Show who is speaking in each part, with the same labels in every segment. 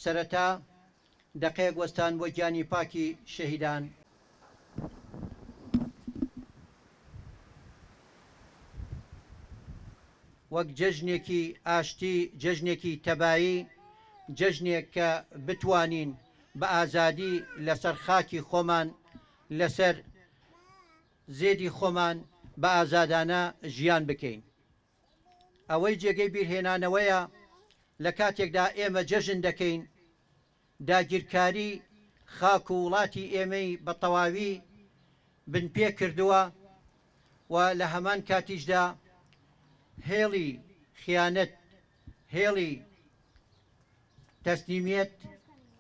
Speaker 1: سەرەتا دەقەیەک وەستان بۆ گیانی پاکی شەهیدان. وەک جەژنێکی ئاشتی، جەژنێکی تەبایی، جەژنێک کە بتوانین بە ئازادی لەسەر خاکی خۆمان، لەسەر زێدی خۆمان بە ئازادانە ژیان بکەین. ئەوەی جێگەی بیرهێنانەوەیە لە کاتێکدا ئێمە جەژن دەکەین، داگیرکاری خاک و وڵاتی ئێمەی بە تەواوی بنپێ کردووە و لە هەمان کاتیشدا هێڵی خیانەت، هێڵی تەسلیمیەت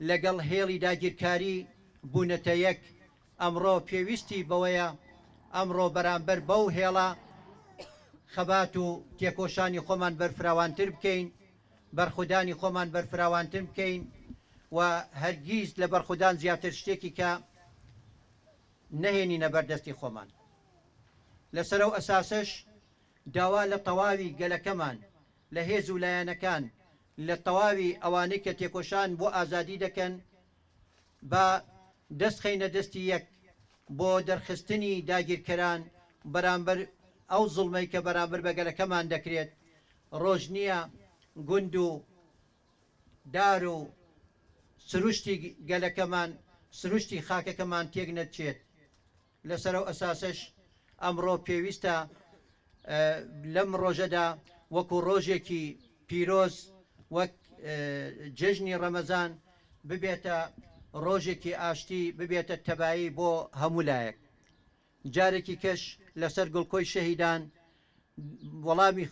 Speaker 1: لەگەڵ هێڵی داگیرکاری بوونەتە یەک، ئەمڕۆ پێویستی بەوەیە ئەمڕۆ بەرامبەر بەو هێڵە خەبات و تێکۆشانی خۆمان بەرفراوانتر بکەین، بەرخودانی خۆمان بەرفراوانتر بکەین و هەرگیز لە بەرخودان زیاتر شتێکی کە نەهێنینە بەردەستی خۆمان. لەسەر ئەو ئەساسەش داوا لە تەواوی گەلەکەمان، لە هێز و لایەنەکان، لە تەواوی ئەوانەی کە تێکۆشان بۆ ئازادی دەکەن، با دەست خەینە دەستی یەک بۆ دەرخستنی داگیرکەران بەرامبەر ئەو زوڵمەی کە بەرامبەر بە گەلەکەمان دەکرێت، ڕۆژ نییە گوند و دار و سروشتی گەلەکەمان، سروشتی خاکەکەمان تێک نەچێت. لەسەر ئەو ئەساسەش ئەمڕۆ پێویستە لەم ڕۆژەدا وەکو ڕۆژێکی پیرۆز وەک جەژنی ڕەمەزان ببێتە ڕۆژێکی ئاشتی، ببێتە تەبایی بۆ هەموو لایەک. جارێکی کەش لەسەر گڵکۆی شەهیدان وەڵامی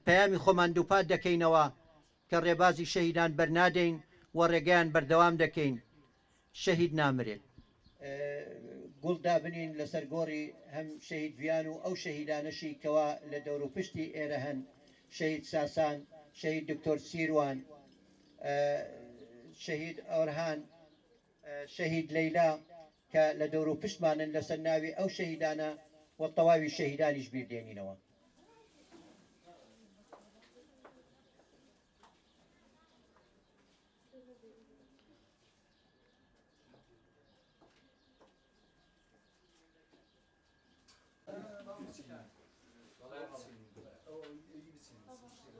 Speaker 1: پەیامی خۆمان دووپات دەکەینەوە کە ڕێبازی شەهیدان بەرنادەین و ڕێگەیان بەردەوام دەکەین. شەهید نامرێت. گوڵ دابنین لەسەر گۆڕی هەم شەهید ڤیان و ئەو شەهیدانەشی کەوا لە دەوروپشتی ئێرە هەن، شەهید ساسان، شەهید دکتۆر سیروان، شەهید ئۆرهان، شەهید لەیلا کە لە دەوروپشتمانن لەسەر ناوی ئەو شەهیدانە و تەواوی شەهیدانیش بیردێنینەوە.